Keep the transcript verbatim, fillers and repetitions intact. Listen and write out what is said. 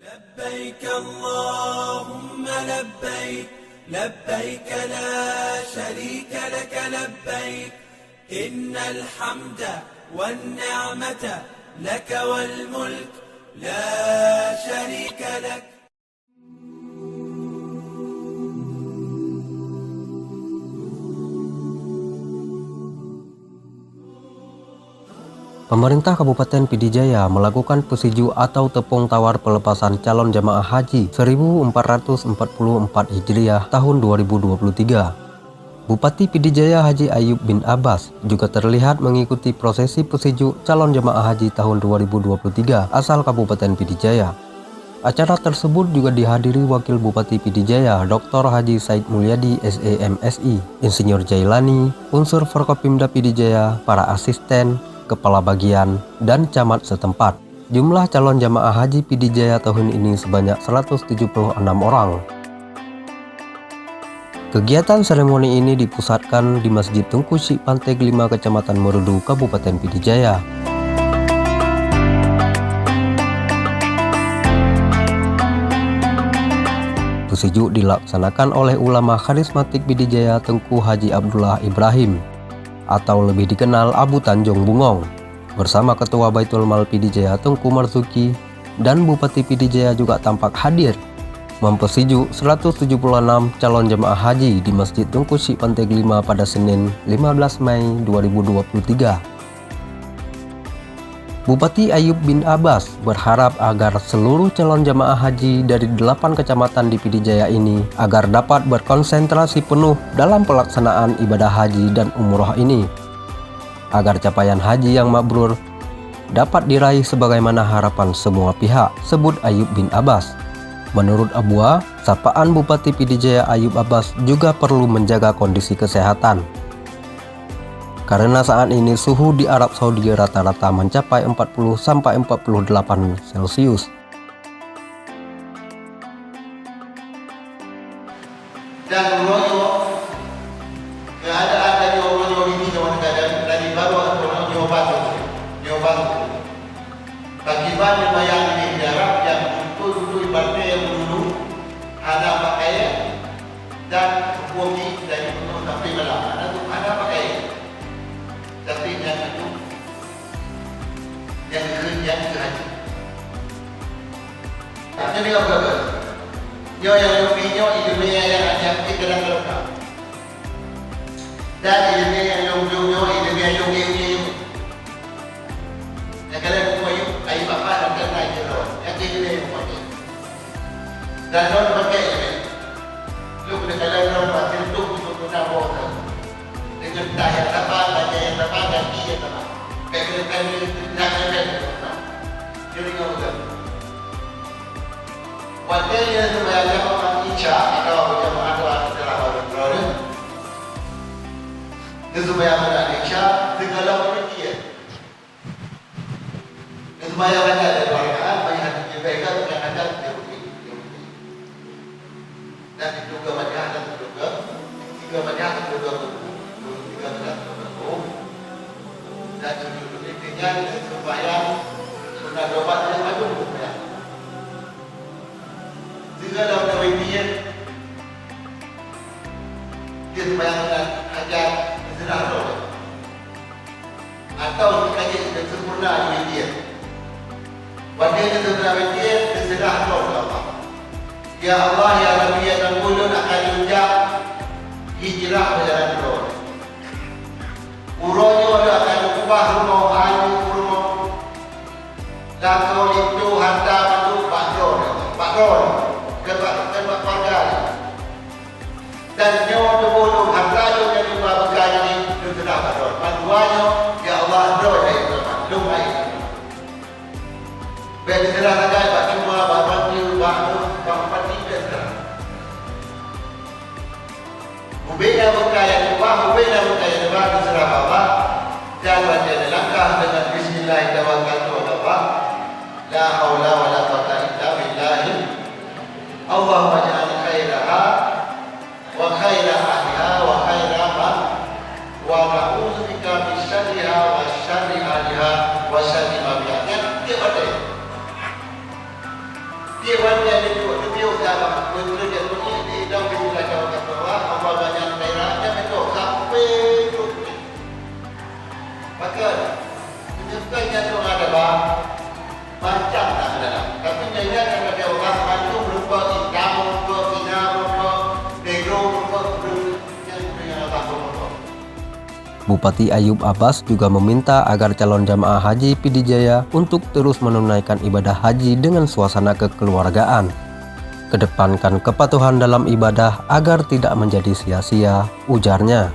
لبيك اللهم لبيك، لبيك لا شريك لك لبيك، إن الحمد والنعمة لك والملك لا شريك لك. Pemerintah Kabupaten Pidie Jaya melakukan peusijuek atau teupông tawar pelepasan calon jamaah haji seribu empat ratus empat puluh empat Hijriah tahun dua ribu dua puluh tiga. Bupati Pidie Jaya Haji Ayub bin Abbas juga terlihat mengikuti prosesi peusijuek calon jamaah haji tahun dua ribu dua puluh tiga asal Kabupaten Pidie Jaya. Acara tersebut juga dihadiri Wakil Bupati Pidie Jaya, Doktor Haji Said Mulyadi, S E M S I, Insinyur Jailani, unsur Forkopimda Pidie Jaya, para asisten, kepala bagian, dan camat setempat. Jumlah calon jamaah haji Pidie Jaya tahun ini sebanyak seratus tujuh puluh enam orang. Kegiatan seremoni ini dipusatkan di Masjid Teungku Syik Pantai Gelima, Kecamatan Meureudu, Kabupaten Pidie Jaya. Peusijuek dilaksanakan oleh ulama kharismatik Pidie Jaya Teungku Haji Abdullah Ibrahim, atau lebih dikenal Abu Tanjong Bungong, bersama Ketua Baitul Mal Pidie Jaya Teungku Marzuki, dan Bupati Pidie Jaya juga tampak hadir mempeusijuek seratus tujuh puluh enam calon jemaah haji di Masjid Teungku Syik Pantai Gelima pada Senin, lima belas Mei dua ribu dua puluh tiga. Bupati Ayub bin Abbas berharap agar seluruh calon jemaah haji dari delapan kecamatan di Pidie Jaya ini agar dapat berkonsentrasi penuh dalam pelaksanaan ibadah haji dan umroh ini, agar capaian haji yang mabrur dapat diraih sebagaimana harapan semua pihak, sebut Ayub bin Abbas. Menurut Abua, sapaan Bupati Pidie Jaya Ayub Abbas juga perlu menjaga kondisi kesehatan. Karena saat ini suhu di Arab Saudi rata-rata mencapai empat puluh sampai empat puluh delapan Celcius. Dan uroe nyoe, keuadaan tanyoe uroe nyoe di sinoe meunan, dari baroe uroe nyoe bagoe, nyoe bagoe. Pakriban neubayang lé jarak nyang beutôi-beutôi batée nyang meululu hana pakaian, dan huköm jih dari peunoh sampai malam hana, hana pakaian. Tapi nyang itu nyang keu, nyang keu haji. Tapi deungoe peugah, nyoe nyang leubeh nyoe iéleumé nyang hana jeuet keu dalam keuluwarga. Dan iéleumé nyang lôn-lôn nyoe iéleumé nyang lôn ngieng-ngieng. Nyang keuneuk kupeuyue, ayue bapak dan keuneuk jeuet lôn. Nyang iéleumé nyang kupeuyue. Dan lôn peuke iéleumé. Lôn keuneuk kalon lôn pasti tuh untuk guna boh teuh. Deungon tah nyang saban, bajée nyang saban, gaki nyang saban. Bèk keuneuk kalon, nak kalon lôn. Jadi nyoe beutôi. Watèe nyan seumayang jamaah Isya atawa beujamaah dua seuteulah barô droe, neuseumayang meunan Isya sigohlom meuninggi. Neuseumayang lagèe dua rakaat, meuhadab kiblat, meuhadab Yahudi. Dan itu keubanyakan keluarga, tiga banyak keluarga kubu, tiga banyak keluarga kubu. Dan sujud ini dengan sembahyang sunat dobat yang maju sembahyang. Jika dalam kawin dia, dia sembahyang sunat hajat, terserah roh. Atawa jika jih sempurna di witir. Watèe sempurna witir, teuseurah droe keu Allah. Ya Allah, ya Rabbi, ya Tuhan ulôn akan neujak hijrah beujalan droe. Uroe nyoe lôn akan neukubah rumoh, aneuk, rumoh, lakoe, linto, hareuta mandum bak droe, bak droe, keu bak, keu bak keuluwarga. Dan nyoe tuboh lôn, hareuta lôn nyang lôn ba beukah nyan lôn seurah bak droe. Mandua nyoe, ya Allah, droe nyang lôn seurah, lôn hai. Bèk teuseurah sagai bak cuma, bak banjir, bak, bak pati, bèk teuseurah. Ubena beukah nyang lôn ba, ubena beukah nyang lôn ba, teuseurah bak Allah. Dan watèe neulangkah deungon bismillah tawakkaltu 'ala Allah. La haula wala quwwata illa billah. Allahumma ij'al khairaha wa khaira ahliha wa khaira ma, wa na'udzubika min syarriha wa syarri ahliha wa syarri ma fiha. Nyan tiep watèe. Tiep Ulôn jak bunyi di idong di wilayah Jawa Tengah, Allah banyak daerah, nyan beutôi, sampai tu. Pakon? Meunyoe kon nyan tu ada bah, macam tak ada. Tapi nyan nyan ada orang bantu berupa hitam, berupa Cina, berupa Negro, berupa Negro, yang dengan Allah berupa. Bupati Ayub Abbas juga meminta agar calon jamaah haji Pidie Jaya untuk terus menunaikan ibadah haji dengan suasana kekeluargaan. Kedepankan kepatuhan dalam ibadah agar tidak menjadi sia-sia, ujarnya.